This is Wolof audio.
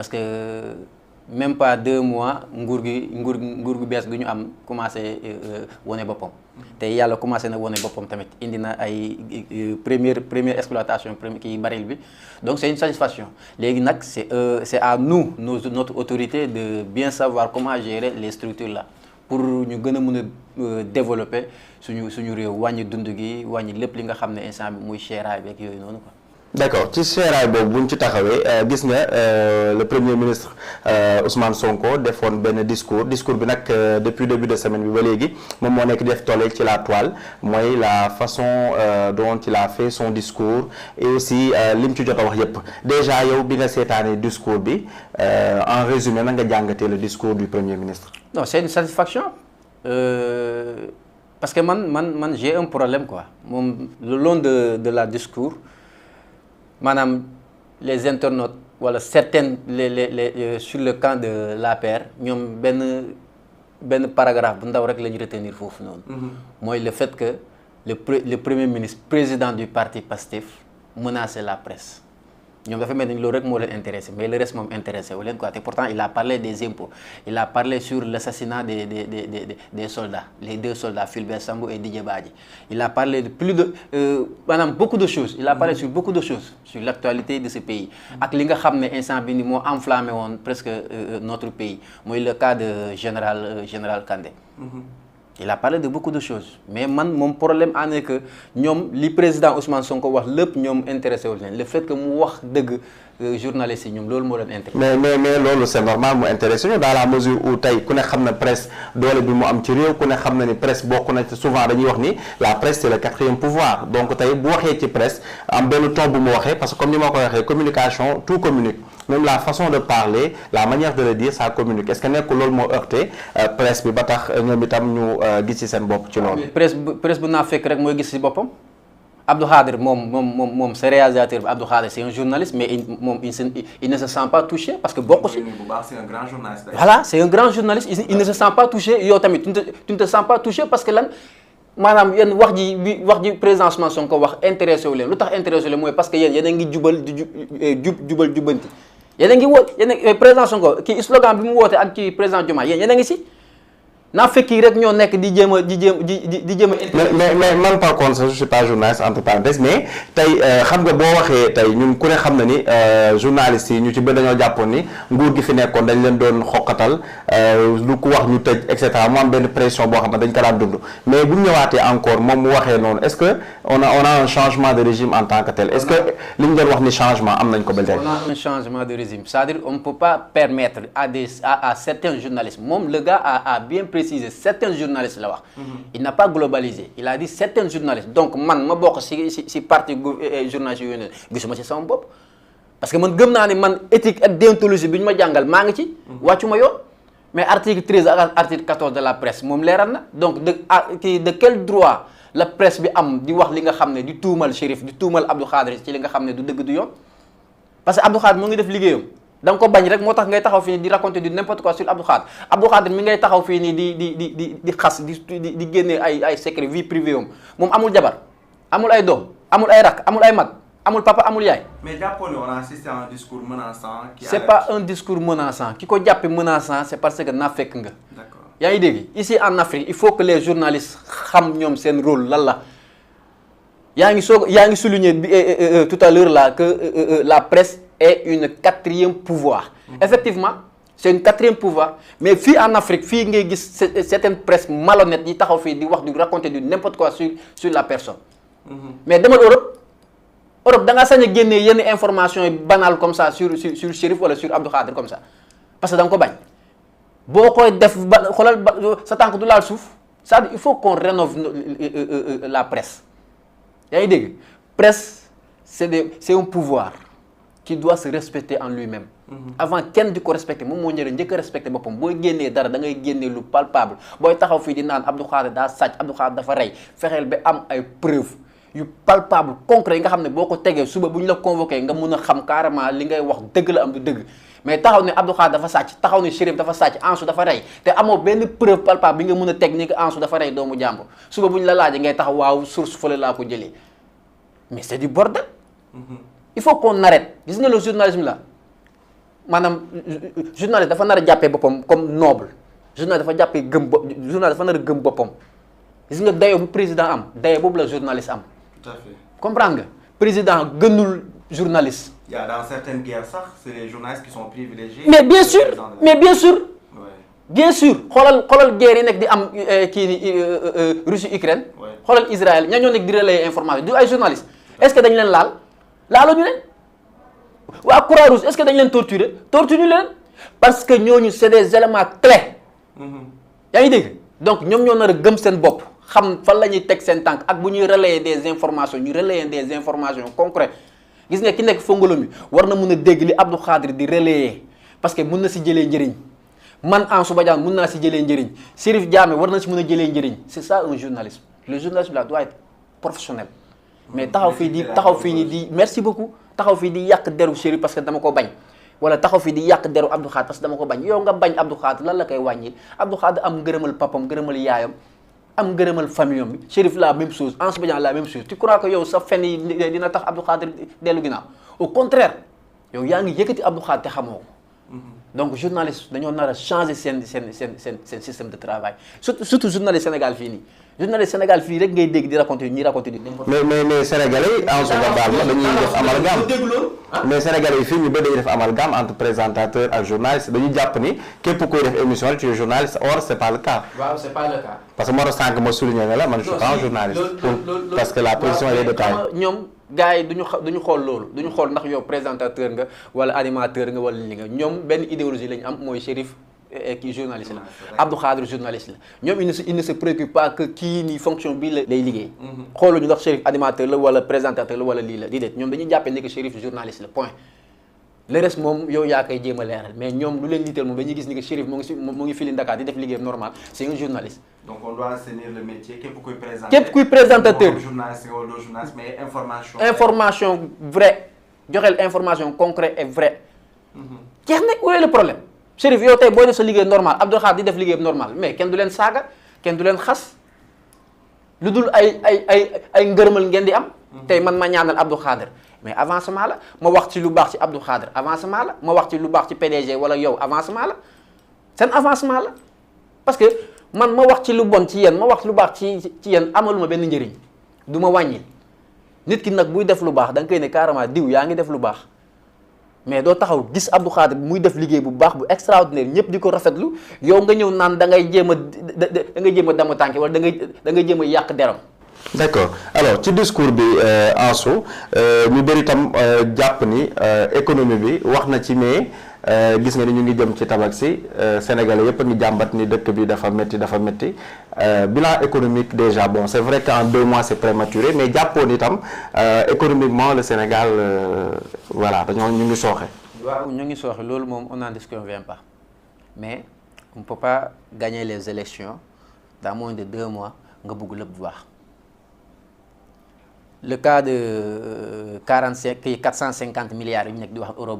parce que même pas 2 mois nguur gu bees gu ñu am commencé wane boppam te yàlla commencé na wane boppam tamit indi na ay première exploitation kii baril bi donc c'est une satisfaction léegi nag c'est à nous notre autorité de bien savoir comment gérer les structures là pour ñu gën a mën a développer suñu réew wàññi dund gi wàññi lépp li nga xam ne instant bi muy chéraay beeg yooyu noonu quoi. d'accord ci seeraay boobu bu ñu ci taxawee gis nga le premier ministre Ousmane Sonko defoon benn discours bi nag depuis début de semaine bi ba léegi moom moo nekk def tolle ci la toile mooy la façon dont il a fait son discours et aussi li mu ci jot a wax yépp déjà yow bi nga seetaanee discours bi en résumé na nga jàngatee le discours du premier ministre. Non, c'est une satisfaction parce que man j'ai un problème quoi moom le long de la discours. maanaam les internautes wala certaines les sur le camp de l'APR ñoom benn paragraphe bu ndaw rek la ñu retenir foofu noonu. mooy le fait que le premier ministre président du parti PASTEF menaçait la presse ñoom dafa mel ni loolu rek moo leen intéressé mais le reste moom intéressé wu leen quoi te pourtant il a parlé des impôts il a parlé sur l'assassinat des soldats les 2 soldats Fulbert Sambou et Didier Badji il a parlé de plus de maanaam beaucoup de choses il a parlé sur beaucoup de choses sur l'actualité de ce pays ak li nga xam ne instant bi ni moo enflammé woon presque notre pays mooy le cas de général Kandé. Il a parlé de beaucoup de choses mais mon problème en est que ñoom li président Ousmane Sonko wax lépp ñoom intéressé wu leen le fait que mu wax dëgg journalistes yi ñoom loolu moo leen intéressé. mais loolu c'est normal mu intéressé ñu dans la mesure où tey ku ne xam na presse doole bi mu am ci réew ku ne xam na ni presse bokk na souvent dañuy wax ni la presse c'est le 4e pouvoir donc tey bu waxee ci presse am benn ton bu mu waxee parce que comme ni ma ko waxee communication tout communique. même la façon de parler la manière de le dire ça communique est-ce que nekkul loolu moo heurté presse bi ba tax ñoom itam ñu gis ci seen bopp ci loolu. presse bu naa fekk rek mooy gis ci boppam Abdou Khadir moom c'est réalisateur bi Abdou Khadir c'est un journaliste mais il ne se sent pas touché parce que bokk ci. c'est un grand journaliste. Voilà c'est un grand journaliste il ne se sent pas touché yow tamit tu ne te sens pas touché parce que lan maanaam yéen wax ji président Ousmane Sonko wax intéressé wu leen lu tax intéressé wu leen mooy parce que yéen a ngi jubal jubanti. yéen a ngi woote président Sonko kii slogan bi mu woote ak ci président Diomaye yéen a ngi si naa fekki rek ñoo nekk di jéem a mais man par contre je suis pas journaliste entre parenthèses mais tey xam nga boo waxee tey ñun ku ne xam na ni journalistes yi ñu ci bëri dañoo jàppoon ni nguur gi fi nekkoon dañ leen doon xoqatal lu ko wax ñu tëj et cetera mu am benn pression boo xam ne dañ ko daan dund mais bu ñu ñëwaatee encore moom mu waxee noonu est-ce que on a un changement de régime en tant que tel est-ce que li ñu doon wax ni changement am nañ ko ba tey. on a un changement de régime c'est-à-dire on ne peut pas permettre à certains journalistes moom le gars a bien précisé certains journalistes la wax. Il n'a pas globalisé il a dit certains journalistes donc man ma bokk ci parti journalistes yooyu noonu gisuma ci sama bopp parce que man gëm naa ne man éthique ak déontologie bi ñu ma jàngal maa ngi ci. wàccu ma yoon mais article 13 ak article 14 de la presse moom leeral na donc de quel droit la presse bi am di wax li nga xam ne di tuumal Chérif di tuumal Abdou Khadir ci li nga xam ne du dëgg du yoon parce que Abdou Khadir moo ngi def liggéeyam. da nga ko bañ rek moo tax ngay taxaw fii nii di raconter du n'importe quoi sur Abdou Khadir mi ngay taxaw fii nii di xas di génne ay secret vie privée moom amul jabar amul ay doom amul ay rak amul ay mag amul papa amul yaay. mais jàppoon on assiste à un discours menaçant. c'est pas un discours menaçant ki ko jàppe menaçant c'est parce que naa fekk nga. d'accord yaa ngi dégg ici en Afrique il faut que les journalistes xam ñoom seen rôle lan la yaa ngi souligner tout à l'heure là que la presse est une 4e pouvoir. Effectivement, c'est une 4e pouvoir mais fii en Afrique fii ngay gis certaines presse malhonnêtes yi taxaw fii di wax di raconter du n'importe quoi sur la personne. mais demal Europe da ngaa sañ a génnee yenn information yi banales comme ça sur Chérif wala sur Abdou Khadir comme ça parce que da nga ko bañ boo koy def ba xoolal sa tànk du laal suuf c'est-à-dire il faut qu'on rénove la presse yaa ngi dégg presse c'est un pouvoir qui doit se respecter en lui-même. avant kenn di ko respecter moom moo ñëwee njëkk a respecter boppam booy génnee dara da ngay génnee lu palpable booy taxaw fii di naan Abdou Khadir daa sàcc Abdou Khadir dafa rey fexeel ba am ay preuves yu palpable concret yi nga xam ne boo ko tegee suba bu ñu la convoqué nga mun a xam carrément li ngay wax dëgg la am du dëgg mais taxaw ne Abdou Khadir dafa sàcc taxaw ne Chérif dafa sàcc Ansou dafa rey te amoo benn preuve palpable bi nga mun a teg ni que Ansou dafa rey doomu jàmbur suba bu ñu la laajee ngay taxaw waaw source fële laa ko jëlee mais c'est du bordel. Il faut qu'on arrête gis nga le journalisme là maanaam journaliste dafa nar a jàppee boppam comme noble journaliste dafa jàppee journaliste dafa nar a gëm boppam gis nga dayo bu président am dayo boobu la journaliste am. Tout à fait. comprendre nga président gënul journaliste. Il y a dans certaines guerres, ça, c'est les journalistes qui sont privilégiés. mais bien sûr mais bien sûr. Ouais. bien sûr xoolal guerre yi nekk di am kii ni Russie Ukraine. Ouais. xoolal Israël ña ñoo nekk di relayer information du ay journalistes est-ce que dañu leen laal laaluñu leen. waa Croix-Rouge est-ce que dañu leen torturer leen parce que ñooñu c'est des éléments clés. yaa ngi dégg donc ñoom ñoo nar a gëm seen bopp xam fan la ñuy teg seen tànk ak bu ñuy relayer des informations ñu relayer des informations concrètes gis nga ki nekk Fongolom bi war na mun a dégg li Abdou Khadre di relayer parce que mun na si jëlee njëriñ man Ansou Badiane mun naa si jëlee njëriñ Chérif Diamé war na si mun a jëlee njëriñ c'est ça un journalisme le journalisme là doit être professionnel. mais taxaw fii nii di merci beaucoup taxaw fii di yàq deru Chérif parce que dama ko bañ. wala taxaw fi di yàq deru Abdou Khadre parce que dama ko bañ yow nga bañ Abdou Khadre lan la koy wàññi Abdou Khadre am ngërëmal papam ngërëmal yaayam am ngërëmal famille am bi Chérif la même chose Ansou Badiane la même chose tu crois que yow sa fen yi dina tax Abdou Khadre dellu ginnaaw au contraire yow yaa ngi yëkkati Abdou Khadre te xamoo ko donc journaliste dañoo nar a changer seen système de travail surtout journaliste Sénégal fii nii journaliste Sénégal fii rek ngay dégg di raconter ñuy raconter di. mais Sénégalais yi en seconde baal ma dañuy def amalgame mais Sénégalais yi fii ñu bëri dañuy def amalgame entre présentateur ak journaliste dañuy jàpp ni képp kuy def émission tu es journaliste or c'est pas le cas. waaw c'est pas le cas. parce que moo tax sànq ma souligné ne la man je suis pas un journaliste. parce que la position elle est de taille. ñoom gars yi duñu xool loolu duñu xool ndax yow présentateur nga wala animateur nga wala li nga ñoom benn idéologie la ñu am mooy Chérif kii journaliste la Abdou Khadre journaliste la ñoom il ne se préoccupe pas que kii nii fonction bii la lay liggéey xooluñu ndax Chérif animateur la wala présentateur la wala lii la di déet ñoom dañuy jàppee ni que Chérif journaliste la point le reste moom yow yaa koy jéem a leeral mais ñoom lu leen liiteel moom dañuy gis ni que Chérif mu ngi fili Dakar di def liggéeyam normal c'est un journaliste. donc on doit assainir le métier képp kuy présentateur journaliste wala journaliste mais information vraie joxeel information concrète et vraie. jeex na où est le problème. Chérif yow tey booy def sa liggéey normal Abdou Khadre di def liggéeyam normal mais kenn du leen saaga kenn du leen xas lu dul ay ngërëmal ngeen di am. tey man ma ñaanal Abdou Khadre mais avancement la ma wax ci lu baax ci Abdou Khadre avancement la ma wax ci lu baax ci PDG wala yow avancement la seen avancement la parce que man ma wax ci lu bon ci yéen ma wax lu baax ci yéen amaluma benn njëriñ du ma wàññi nit ki nag buy def lu baax da nga koy ne carrément diw yaa ngi def lu baax. mais doo taxaw gis Abdou Khadre muy def liggéey bu baax bu extraordinaire ñëpp di ko rafetlu yow nga ñëw naan da ngay jéem a damm tànk wala da ngay jéem a yàq deram. d'accord alors ci discours bi Ansou ñu bëri itam jàpp ni économie bi wax na ci mais gis nga ni ñu ngi jëm ci tabax si Sénégalais yëpp a ngi jàmbat ni dëkk bi dafa métti bilan économique déjà bon c'est vrai qu'en 2 mois c'est prématuré mais jàppoon itam économiquement le Sénégal voilà dañoo ñu ngi sooxe. waaw ñu ngi sooxe loolu moom on n'en disconvient pas mais on ne peut pas gagner les élections dans moins de 2 mois nga bëgg lépp bu baax. le cas de 450 milliards yu ñu nekk di wax euro